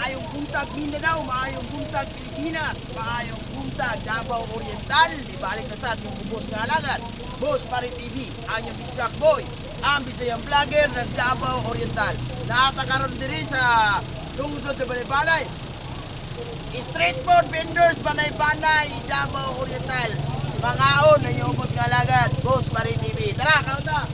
Maayong buntag Mindanao, maayong buntag Pilipinas, maayong buntag Davao Oriental. Ibalik na sa inyong ubos nga alagad. Boss Pare TV, ang inyong Bisdak Boy, ang Bisayang vlogger ng Davao Oriental. Naata karon diri sa lungsod sa Banay-Banay. Street food vendors Banay-Banay, Davao Oriental. Mangaon ang inyong ubos nga alagad, Boss Pare TV. Tara, kaunta!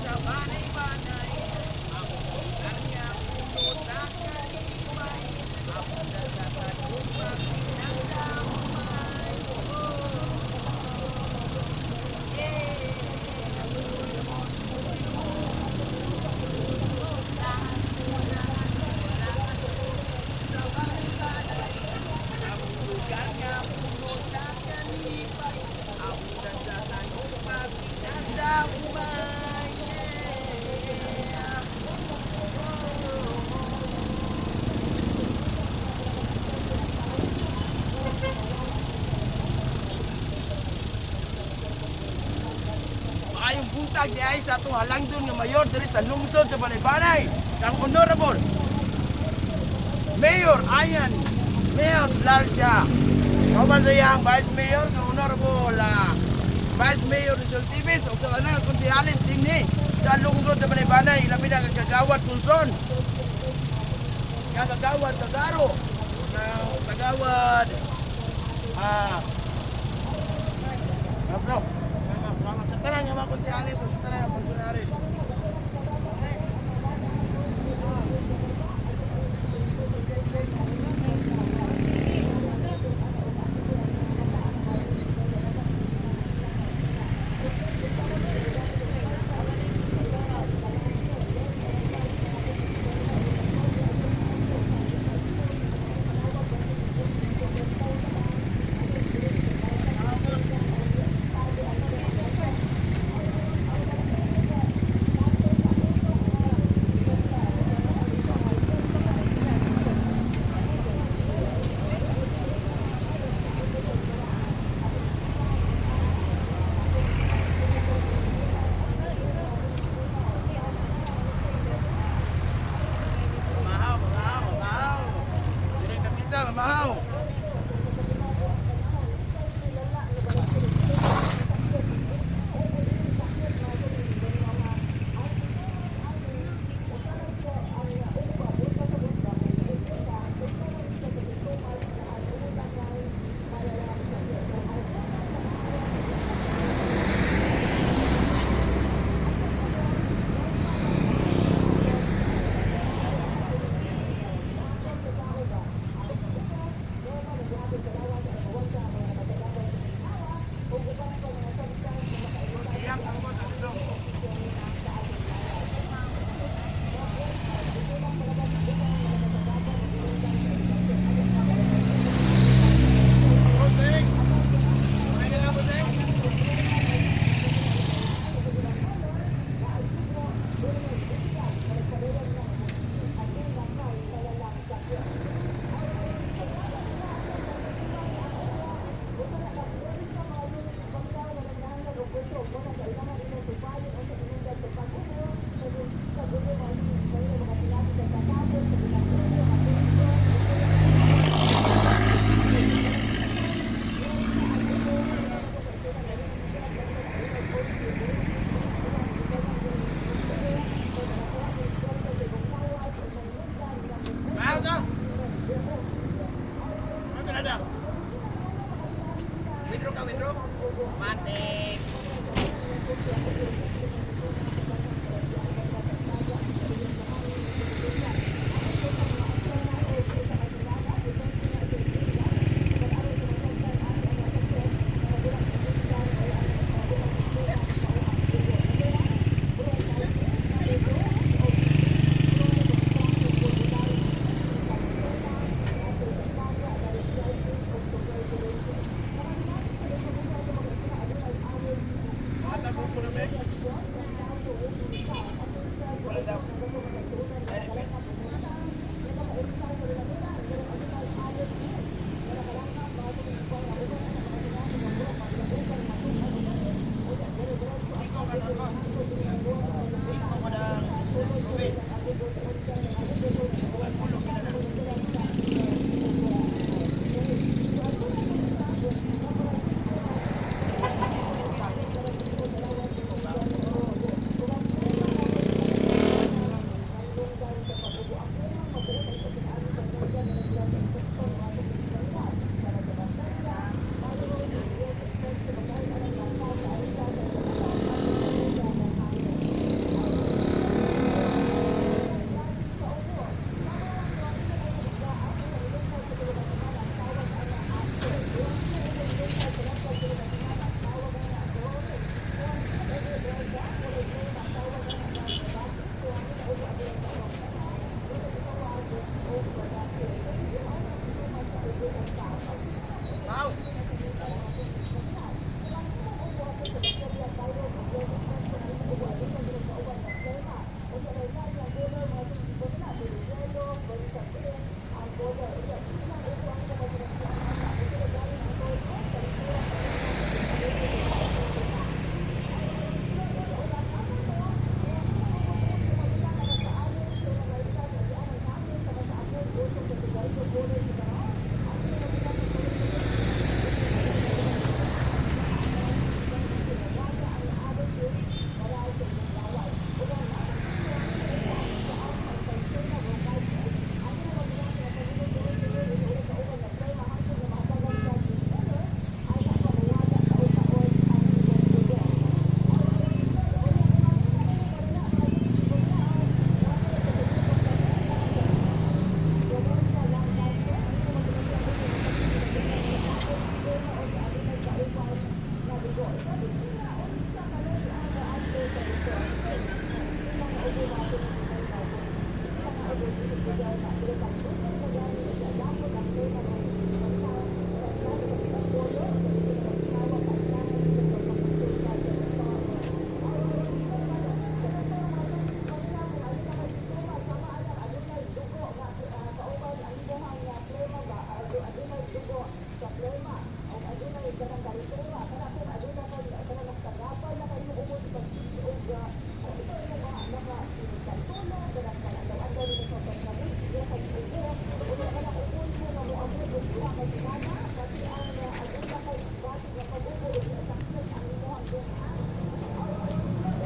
Sa Banay-Banay, ang lugar nga puno sa kalipay, abunda sa tagumpay, nasa umay. Oh, yeah. Suloy mo, suloy mo, lahat mo, lahat mo, lahat mo, sa Banay-Banay, ang lugar nga puno sa kalipay, abunda sa tagumpay, nasa umay. Yeah. Maayong buntag di ay sa atong halangdon nga mayor diri sa lungsod sa Banay-Banay, kang Honorable Mayor Ayan Mayor Larcia. Kauban sa iyang Vice Mayor kang Honorable Vice Mayor Rizal Tibis ug sa kanang konsehalis dinhi sa lungsod sa Banay-Banay, labi na kang Kagawad Tulson, kang Kagawad Tagaro, kang Kagawad bro. Salamat sa tanan nga mga konsehalis o sa tanan nga funcionaries.